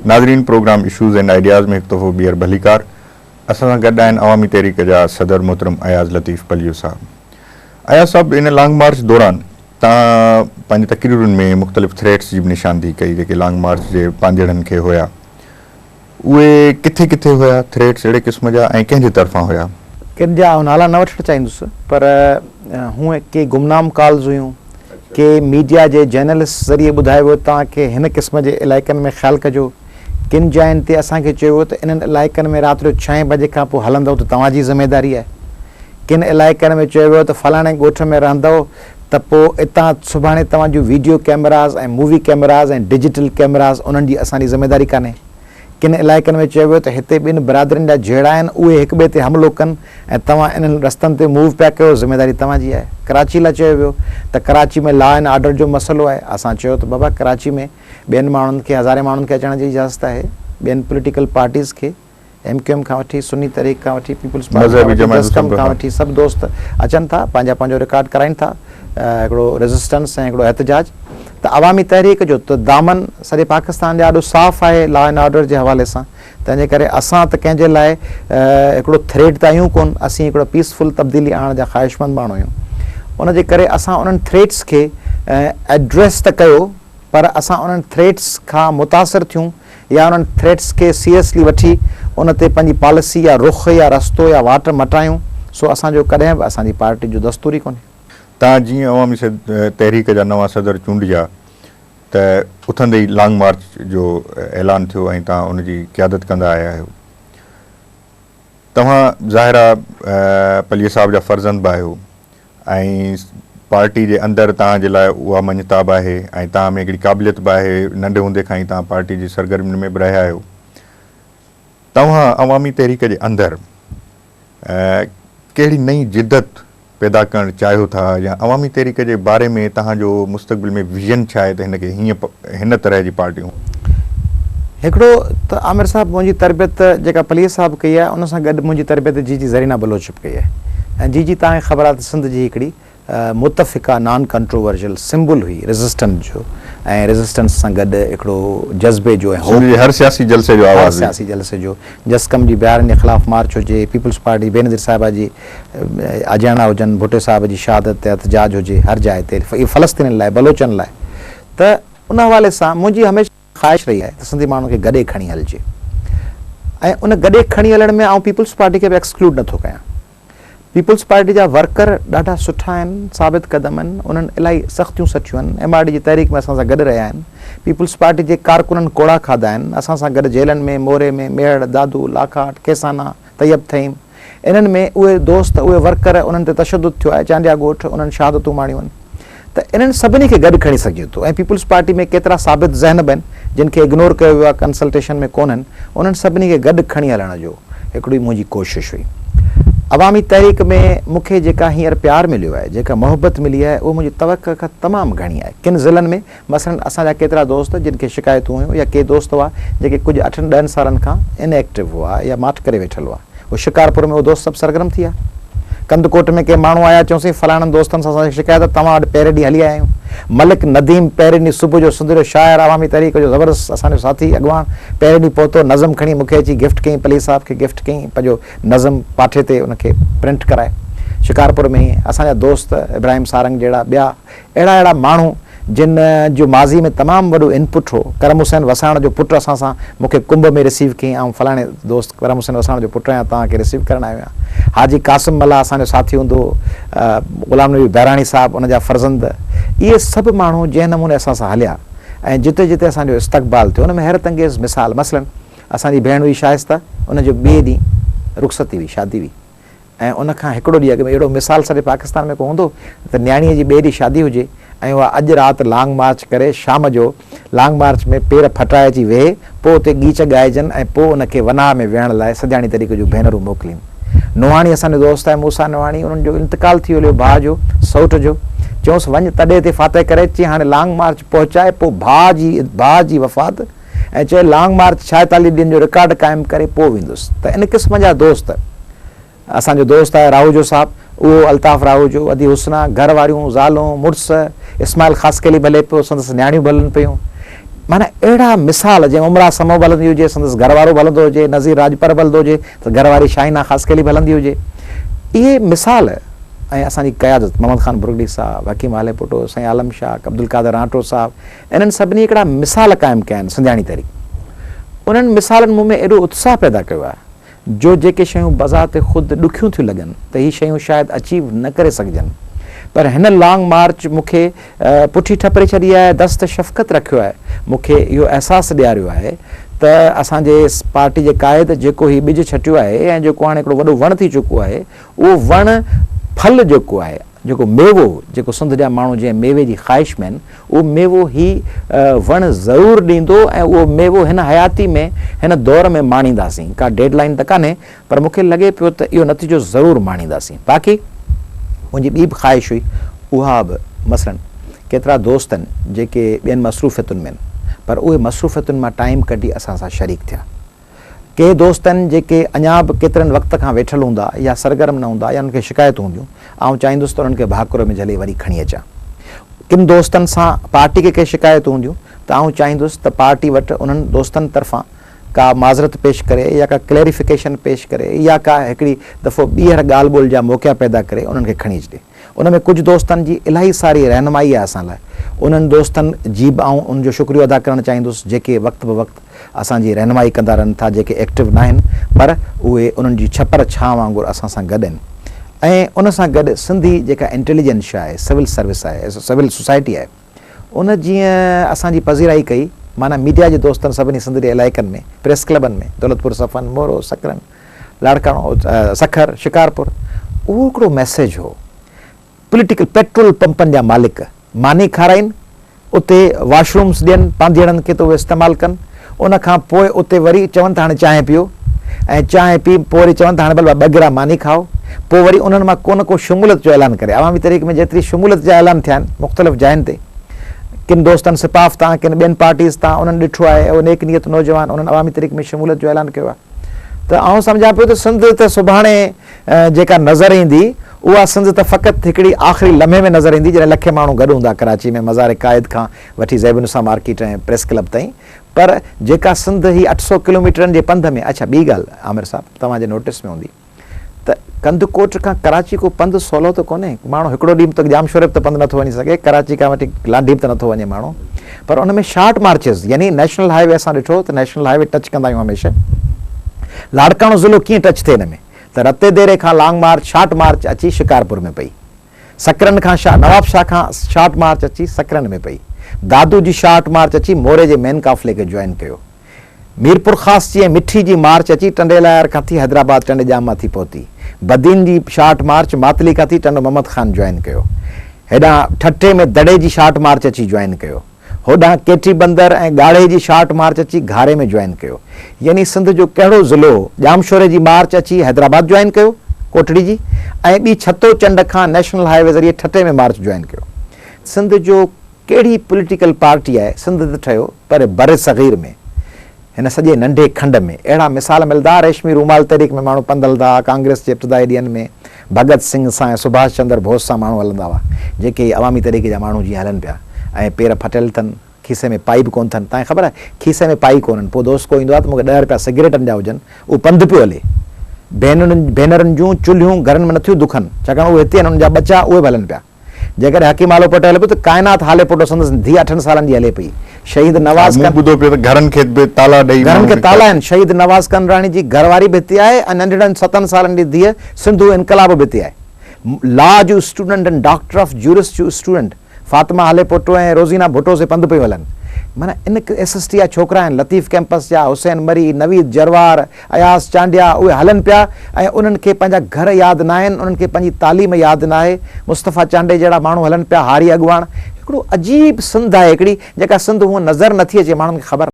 ناظرين programme issues and ideas ۾ هڪ دفعو ٻيهر ڀليڪار. اسان سان گڏ آهن عوامي تحريڪ جا صدر محترم اياز لطيف پليجو صاحب. اياز صاحب ان لانگ مارچ دوران توهان پنهنجي تقريرن ۾ مختلف ٿريٽس جي به نشاندهي ڪئي جيڪي لانگ مارچ جي پانڌيئڙن کي هيا. اهي ڪٿي ڪٿي هيا ٿريٽس اهڙي قسم جا ۽ ڪنهن جي طرفان هيا؟ ڪن جا آئون نالا نه وٺڻ چاهيندس پر هونء ڪي گمنام ڪالز هيون، ڪي ميڊيا جي جرنلسٽ ذريعي ٻڌايو ويو توهان کي هن قسم جي علائقن ۾ خيال ڪجو، ڪن جاين تي اسان کي چيو ويو ته انهن علائقن ۾ رات جو ڇهين بجي کان پوء هلندؤ ته توهان جي ذميداري آهي، ڪن علائقن ۾ چيو ويو ته فلاڻي ڳوٺ ۾ رهندؤ ته پوء اتان سڀاڻي توهان جون video cameras ۽ movie cameras ۽ digital cameras انهن جي اسان جي ذميداري ڪانهي. ڪن علائقن ۾ چيو ويو ته هتي ٻن برادرين جا جهيڙا آهن اهي هڪ ٻئي تي حملو ڪن ۽ توهان انهن رستن تي موو پيا ڪيو ذميداري توهان جي آهي. ڪراچي لاء چيو ويو ته ڪراچي ۾ لا اينڊ آرڊر جو مسئلو آهي اسان چيو ته بابا ڪراچي ۾ ٻين ماڻهن کي هزارين ماڻهن کي اچڻ جي اجازت آهي ٻين پوليٽيڪل پارٽيز کي ايم ڪيو ايم کان وٺي سني تحريڪ کان وٺي پيپلز پارٽي کان وٺي جسقم کان وٺي سڀ دوست اچن ٿا پنهنجا پنهنجو رڪارڊ ڪرائين ٿا هڪڙو ريزسٽنس ۽ هڪڙو احتجاج ته عوامي تحريڪ جو ته دامن سڄي پاڪستان جي آڏو صاف آهي لا اينڊ آرڊر جي حوالي سان تنهن جي ڪري اسان ته ڪنهن جي لاء هڪڙو ٿريٽ ته آهيون ڪون اسين هڪڙو پيسفل تبديلي آڻڻ جا خواهشمند ماڻهو آهيون ان جي ڪري اسان انهن ٿريٽس کي ايڊريس ته ڪيو پر اسان انهن ٿريٽس کان متاثر ٿيون يا انهن ٿريٽس کي سيريسلي وٺي ان تي پنهنجي پاليسي يا رخ يا رستو يا واٽ مٽايون سو اسان جو ڪڏهن به اسان جي پارٽي جو دستور ئي ڪونهي. تان جيئن عوامي تحريڪ جا نوان صدر چونڊجا ته اٿندي ئي لانگ مارچ جو اعلان ٿيو ۽ توهان ان جي قيادت ڪندا آيا آهيو. توهان ظاهر آ پليجي صاحب جا فرزند به آهيو ۽ پارٽي جي اندر توهان جي لاء اها مڃتا به آهي ۽ توهان ۾ هڪڙي قابليت به آهي، ننڍي هوندي کان ئي توهان پارٽي جي سرگرمين ۾ به رهيا آهيو. توهان عوامي تحريڪ جي اندر ڪهڙي نئين جدت پيدا ڪرڻ چاهيو ٿا يا عوامي تحريڪ جي باري ۾ توهان جو مستقبل ۾ ويزن ڇا آهي ته هن کي هيئن هن طرح جي پارٽي هئڻ. هڪڙو ته عامر صاحب منهنجي تربيت جيڪا پليجي صاحب ڪئي آهي ان سان گڏ منهنجي تربيت جي جي زرينا بلوچ به ڪئي آهي ۽ جي جي توهان کي خبر آهي ته سنڌ جي هڪڙي متفقه نان ڪنٽروورشل سمبل هئي ريزسٽنس جو ۽ ريزسٽنس سان گڏ هڪڙو جذبي جو ۽ سنڌ جي هر سياسي جلسي جو هر آواز هئي. سياسي جلسي جو جسقم جي بهارين جي خلاف مارچ هجي پيپلز پارٽي بينظير صاحبه جي آجياڻا هجن ڀٽي صاحب جي شهادت تي احتجاج هجي هر جاء تي فلسطينين لاء بلوچن لاء ته ان حوالي سان منهنجي هميشه خواهش رهي آهي ته سنڌي ماڻهن کي گڏي کڻي هلجي ۽ ان گڏي کڻي هلڻ ۾ آئون پيپلز پارٽي کي به ايڪسڪلوڊ نٿو ڪيان. پيپلز پارٽي جا ورڪر ڏاڍا سٺا آهن، ثابت قدم آهن، انهن الاهي سختيون سٺيون آهن، ايم آر ڊي جي تحريڪ ۾ اسان سان گڏ رهيا آهن، پيپلز پارٽي جي ڪارڪنن ڪوڙا کاڌا آهن، اسان سان گڏ جيلن ۾، موري ۾، ميهڙ، دادو، لاکاٽ، کيسانا، طيب ٿهيم، انهن ۾ اهي دوست، اهي ورڪر، انهن تي تشدد ٿيو آهي، چانڊيا ڳوٺ، انهن شهادتون ماڻيون آهن ته انهن سڀني کي گڏ کڻي سگهجي ٿو ۽ پيپلز پارٽي ۾ ڪيترا ثابت ذهن به آهن جن کي اگنور ڪيو ويو آهي ڪنسلٽيشن ۾ ڪونهن، انهن سڀني کي گڏ کڻي هلڻ جو هڪڙي منهنجي ڪوشش هئي. عوامي تحريڪ ۾ مون کي جيڪا هينئر پيار مليو آهي، جيڪا محبت ملي آهي، اهو منهنجي توقع کان تمام گهڻي آهي. ڪن ضلعن ۾ مثلاً اسان جا ڪيترا دوست جن کي شڪايتون هيون يا ڪي دوست هئا جيڪي ڪجهه اٺن ڏهن سالن کان ان ايڪٽو هئا يا ماٺ ڪري ويٺل هئا اهي شڪارپور ۾ اهي دوست سڀ سرگرم ٿي ويا. ڪنڌڪوٽ ۾ ڪي ماڻهو آيا چيون سائين فلاڻن دوستن سان اسان کي شڪايت آهي توهان وٽ پهرين ڏينهن هلي آيا آهيون. ملڪ نديم پهرين ڏينهن صبح جو سنڌ جو شاعر عوامي تحريڪ جو زبردست اسان جو ساٿي اڳواڻ پهرين ڏينهن پهتو نظم کڻي مون کي اچي گفٽ ڪيائين پليجي صاحب کي گفٽ ڪيائين پنهنجو نظم پاٺي تي ان کي پرنٽ ڪرائي شڪارپور ۾ ائين اسان جا دوست ابراهيم سارنگ جهڙا ٻيا اهڙا اهڙا ماڻهو جن جو ماضي ۾ تمام وڏو انپٽ هو. ڪرم حسين وساڻ جو پٽ اسان سان مون کي ڪنب ۾ رسيو ڪيائين آئون فلاڻي دوست ڪرم حسين وساڻ جو پٽ آهيان توهان کي رسيو ڪرڻ آيو آهيان. حاجي قاسم ملاح اسان جو ساٿي هوندو هو، غلام نبي بهراڻي صاحب ان جا فرزند اهي سڀ ماڻهو جنهن نموني اسان سان هليا ۽ جتي جتي اسان جو استقبال ٿيو ان ۾ حيرت انگيز مثال مثلاً اسان جي ڀيڻ هئي شائسته ان جو ٻئي ڏينهن رخصتي هئي شادي هئي. ۽ ان کان هڪڙو ڏينهن اڳ ۾ اهڙو مثال سڄي پاڪستان ۾ ڪو هوندو ته نياڻيء جي ٻئي ڏينهن شادي هجي ۽ اها اڄ رات لانگ مارچ ڪري شام جو لانگ مارچ ۾ پير ڦٽائي اچي ويهي پوء اتي ڳيچ ڳائجن ۽ پوء ان کي وناهه ۾ ويهڻ لاء سڌياڻي طريقي جون ڀينرون موڪلين. نوحاڻي اسان جو دوست آهي موسيٰ نوحاڻي انهن جو انتقال ٿي هليو ڀاء جو سئوٽ جو چيونس وڃ تڏي تي فاتح ڪري اچ چي هاڻي لانگ مارچ پهچائي پوء ڀاء جي ڀاء جي وفات ۽ چئي لانگ مارچ ڇائيتاليهه ڏينهن جو رڪارڊ قائم ڪري پوء ويندس ته ان قسم جا دوست اسان جو دوست آهي راهوجو صاحب اهو الطاف راهوجو ادي حسنا گهر واريون زالون مڙس اسماعيل خاصخيلي به هلي پيو سندس نياڻيون به هلن پيون معنيٰ اهڙا مثال جنهن عمرا سمو به هلندي هجي، سندس گهر وارو به هلندو هجي، نذير راڄپر به هلندو هجي ته گهر واري شاهينه خاصخيلي به هلندي هجي. اهي مثال ۽ اسان جي قيادت محمد خان ڀرڳڙي صاحب، حڪيم هاليپوٽو، سائين عالم شاهه، عبدالقادر رانٽو صاحب انهن سڀني هڪڙا مثال قائم ڪيا آهن سنڌياڻي تحريڪ. انهن مثالن مون ۾ ايڏو اتساهه پيدا ڪيو آهي جو جيڪي شيون بذات خود ڏکيون ٿيون لڳن ته هي شيون شايد اچيو نه ڪري سگهجن پر هن لانگ مارچ مون کي پٺي ٺپري ڇڏي آهي، دست شفقت رکيو آهي، مون کي اهو احساس ڏياريو آهي ته اسان جي پارٽي جي قائد جيڪو هي ٻج ڇٽيو آهي ۽ جيڪو هاڻي هڪڙو وڏو وڻ ٿي چڪو آهي اهو وڻ ڦل جيڪو آهي جيڪو ميوو جيڪو سنڌ جا ماڻهو جنهن ميوي جي خواهش ۾ آهن اهو ميوو هي وڻ ضرور ڏيندو ۽ اهو ميوو هن حياتي ۾ هن دور ۾ ماڻينداسين ڪا ڊيڊ لائين ته ڪانهي پر مون کي لڳي پيو ته اهو نتيجو ضرور ماڻينداسين باقي منهنجي ٻي به خواهش هئي اها به مثلاً ڪيترا دوست آهن جيڪي ٻين مصروفيتن ۾ آهن پر اهي مصروفيتن مان ٽائيم ڪڍي اسان سان شريڪ ٿيا. ڪي دوست آهن جيڪي اڃا به ڪيترن وقت کان ويٺل هوندا يا سرگرم نه هوندا يا انهن کي شڪايتون هونديون، آئون چاهيندس ته انهن کي ڀاڪر ۾ جهلي وري کڻي اچان. ڪن دوستن سان پارٽي کي ڪي شڪايتون هونديون ته آئون چاهيندس ته پارٽي وٽ انهن دوستن طرفان ڪا معذرت پيش ڪري يا ڪا ڪليريفڪيشن پيش ڪري يا ڪا هڪڙي دفعو ٻيهر ڳالهه ٻولهه جا موقعا پيدا ڪري انهن کي کڻي اچجي. ان ۾ ڪجهه دوستن جي الاهي ساري رهنمائي آهي اسان لاء. انهن دوستن جي به آئون ان جو شڪريو ادا ڪرڻ چاهيندس جيڪي وقت به وقت اسان جي رهنمائي ڪندا رهن ٿا جيڪي ايڪٽو ناهن پر اهي انهن جي ڇپر ڇانء وانگر اسان سان گڏ آهن ۽ ان سان گڏ سنڌي جيڪا انٽيليجنشيا آهي سول سروس آهي سول سوسائٽي آهي ان جيئن اسان جي پذيرائي ڪئي معنيٰ ميڊيا جي دوستن سڀني سنڌ جي علائقن ۾ پريس ڪلبن ۾ دولتپور صفن مورو سڪرنڊ لاڙڪاڻو، سکر، شڪارپور، اهو هڪڙو ميسيج هو. پوليٽيڪل پيٽرول پمپن جا مالڪ ماني کارائين، اتي واش رومز ڏين پانڌيئڙن کي ته اهي استعمال ڪن، ان کان پوء اتي وري چون ته هاڻي چانهه پيئو ۽ چانهه پي پوء وري چون ته هاڻي ڀلا ٻه گرا ماني کائو، پوء وري انهن مان ڪو نه ڪو شموليت جو اعلان ڪري. عوامي تحريڪ ۾ جيتري شموليت جا اعلان ٿيا آهن مختلف جاين تي، ڪن دوستن سپاف تان ڪن ٻين پارٽيز تان انهن ڏٺو آهي اهي نيڪ نيت نوجوان انهن عوامي تحريڪ ۾ شموليت جو اعلان ڪيو آهي. ته آئون سمجهان پيو ته سنڌ ته سڀاڻي جيڪا نظر ايندي اها سنڌ ته فقط هڪڙي آخري لمحي ۾ نظر ايندي جڏهن لکين ماڻهو گڏ هوندا ڪراچي ۾ مزار قائد کان وٺي زيب النساء مارڪيٽ ۽ پريس ڪلب تائين پر جيڪا سنڌ هي 800 ڪلوميٽرن جي پنڌ ۾ اڇا ٻي ڳالهه عامر صاحب توهان جي نوٽس ۾ هوندي ته ڪنڌڪوٽ کان ڪراچي ڪو پنڌ سولو ته ڪونهي، ماڻهو هڪڙو ڏينهن به ته ڄامشوري به ته پنڌ نٿو وڃي سگهي، ڪراچي کان وٺي لانڍي به ته نٿو وڃي ماڻهو، پر ان ۾ شارٽ مارچز يعني نيشنل هاء وي اسان ڏٺو ته نيشنل هاء وي ٽچ ڪندا آهيون هميشه، لاڙڪاڻو ضلعو ڪيئن ٽچ ٿئي ان ۾ ته رتي ديري کان لانگ مارچ شارٽ مارچ اچي شڪارپور ۾ پئي، سڪرنڊ کان شا نواب شاهه کان شارٽ مارچ اچي سڪرنڊ ۾ پئي، دادو جي شارٽ مارچ اچي موري جي مين قافلي کي جوائن ڪيو. ميرپورخاص جي ۽ مٺي جي مارچ اچي ٽنڊي الهيار کان ٿي حيدرآباد ٽنڊي ڄام مان ٿي پهتي. بدين جي شارٽ مارچ ماتلي کان ٿي ٽنڊو محمد خان جوائن ڪيو. هيڏانهن ٺٽي ۾ دڙي جي شارٽ مارچ اچي جوائن ڪيو. هوڏانهن ڪيٽي بندر ۽ ڳاڙهي جي شارٽ مارچ اچي گهاري ۾ جوائن ڪيو. يعني سنڌ جو ڪهڙو ضلعو ڄامشوري جي مارچ اچي حيدرآباد جوائن ڪيو، ڪوٽڙي جي، ۽ ٻي ڇتو چنڊ کان نيشنل هاء وي ذريعي ٺٽي ۾ مارچ جوائن ڪيو. سنڌ جو ڪهڙي پوليٽيڪل پارٽي آهي سنڌ ته ٺهيو پر برصغير ۾ هن سڄي ننڍي کنڊ ۾ اهڙا مثال ملدا ريشمي رومال تحريڪ ۾ ماڻهو پنڌ هلندا هئا ڪانگريس جي ابتدائي ڏينهن ۾ ڀڳت سنگهه سان ۽ سڀاش چندر بوس سان ماڻهو هلندا هئا جيڪي هي عوامي تحريڪ جا ماڻهو جيئن هلن پيا ۽ پير ڦٽيل اٿن کيسي ۾ پائي به ڪونه اٿن تانکي خبر آهي کيسي ۾ پائي ڪونهن پوء دوست ڪو ايندو آهي ته مونکي ڏهه رپيا سگريٽن جا هجن اهو پنڌ پيو هلي ڀينرن ڀينرن جون چلهيون گهرن ۾ نٿيون دکن ڇاڪاڻ اهي هتي آهن انهن جا ٻچا اهي به هلن پيا. جيڪڏهن حڪيم هالو پوٽو هلي پيو ته ڪائنات هاليپوٽو سندس ڌيء اٺن سالن جي هلي پئي. شهيد نواز مون ٻڌو پيو ته گهرن کي به تالا ڏئي گهرن کي تالا آهن. شهيد نواز ڪنراڻي جي گهر واري به هتي آهي ۽ ننڍڙن ستن سالن جي ڌيء سنڌو انقلاب به هتي آهي. لا جون student ۽ doctor of جيورس June student Fatima Halepoto ۽ Rozina Bhutto سي پنڌ پيون هلن. معنيٰ ان ايس ايس ٽي جا ڇوڪرا آهن لطيف ڪئمپس جا حسين مري، نويد جروار، اياز چانڊيا اهي هلن پيا ۽ انهن کي پنهنجا گهر ياد ناهن، انهن کي پنهنجي تعليم ياد ناهي، مصطفيٰ چانڊيي جهڙا ماڻهو هلن پيا هاري اڳواڻ، هڪڙو عجيب سنڌ آهي هڪڙي جيڪا سنڌ هونء نظر نٿي اچي ماڻهن کي خبر.